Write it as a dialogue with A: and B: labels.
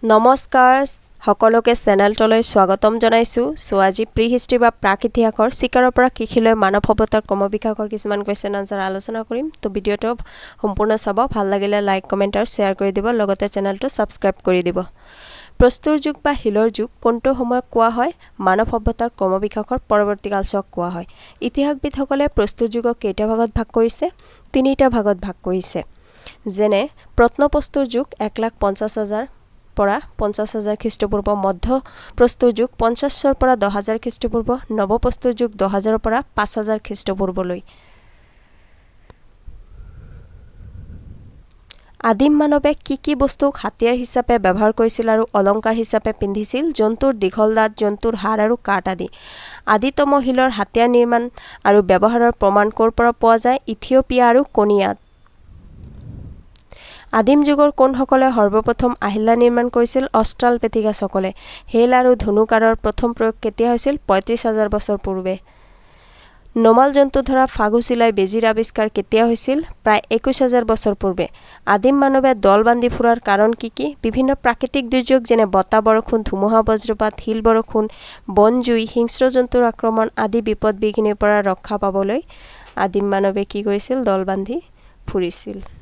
A: নমস্কাৰ, সকলোকে চেনেলটোলৈ স্বাগতম জনাইছোঁ। চ' আজি প্ৰি হিষ্ট্ৰী বা প্ৰাক ইতিহাসৰ চিকাৰৰ পৰা কৃষিলৈ মানৱ সভ্যতাৰ ক্ৰমবিকাশৰ কিছুমান কুৱেশ্যন আনচাৰ আলোচনা কৰিম। তো ভিডিঅ'টো সম্পূৰ্ণ চাব। ভাল লাগিলে লাইক, কমেণ্ট আৰু শ্বেয়াৰ কৰি দিব, লগতে চেনেলটো ছাবস্ক্ৰাইব কৰি দিব। প্ৰস্তৰ যুগ বা শিলৰ যুগ কোনটো সময়ক কোৱা হয়? মানৱ সভ্যতাৰ ক্ৰমবিকাশৰ পৰৱৰ্তী কালছোৱাক কোৱা হয়। ইতিহাসবিদসকলে প্ৰস্তৰ যুগক কেইটা ভাগত ভাগ কৰিছে? তিনিটা ভাগত ভাগ কৰিছে। যেনে প্ৰত্নপ্ৰস্তৰ যুগ 1,50,000 পৰা 50,000 খ্ৰীষ্টপূৰ্ব, মধ্য প্ৰস্তৰ যুগ 50ৰ পৰা 10,000 খ্ৰীষ্টপূৰ্ব, নৱপ্ৰস্তৰ যুগ 10,000ৰ পৰা 5,000 খ্ৰীষ্টপূৰ্বলৈ। আদিম মানৱে কি কি বস্তুক হাতিয়াৰ হিচাপে ব্যৱহাৰ কৰিছিল আৰু অলংকাৰ হিচাপে পিন্ধিছিল? জন্তুৰ দীঘল দাঁত, জন্তুৰ হাড় আৰু কাঠ আদি। আদিতম শিলৰ হাতিয়াৰ নিৰ্মাণ আৰু ব্যৱহাৰৰ প্ৰমাণ ক'ৰ পৰা পোৱা যায়? ইথিঅ'পিয়া আৰু কনিয়াত। আদিম যুগৰ কোনসকলে সৰ্বপ্ৰথম আহিলা নিৰ্মাণ কৰিছিল? অষ্ট্ৰালপেথিকাছসকলে। হেল আৰু ধনুকাঁড়ৰ প্ৰথম প্ৰয়োগ কেতিয়া হৈছিল? 35,000 বছৰ পূৰ্বে। নমাল জন্তু ধৰা ফাগুচিলাই বেজীৰ আৱিষ্কাৰ কেতিয়া হৈছিল? প্ৰায় 21,000 বছৰ পূৰ্বে। আদিম মানৱে দল বান্ধি ফুৰাৰ কাৰণ কি কি? বিভিন্ন প্ৰাকৃতিক দুৰ্যোগ, যেনে বতাহ, বৰষুণ, ধুমুহা, বজ্ৰপাত, শিল বৰষুণ, বনজুই, হিংস্ৰ জন্তুৰ আক্ৰমণ আদি বিপদ বিঘিনিৰ পৰা ৰক্ষা পাবলৈ আদিম মানৱে কি কৰিছিল? দল বান্ধি ফুৰিছিল।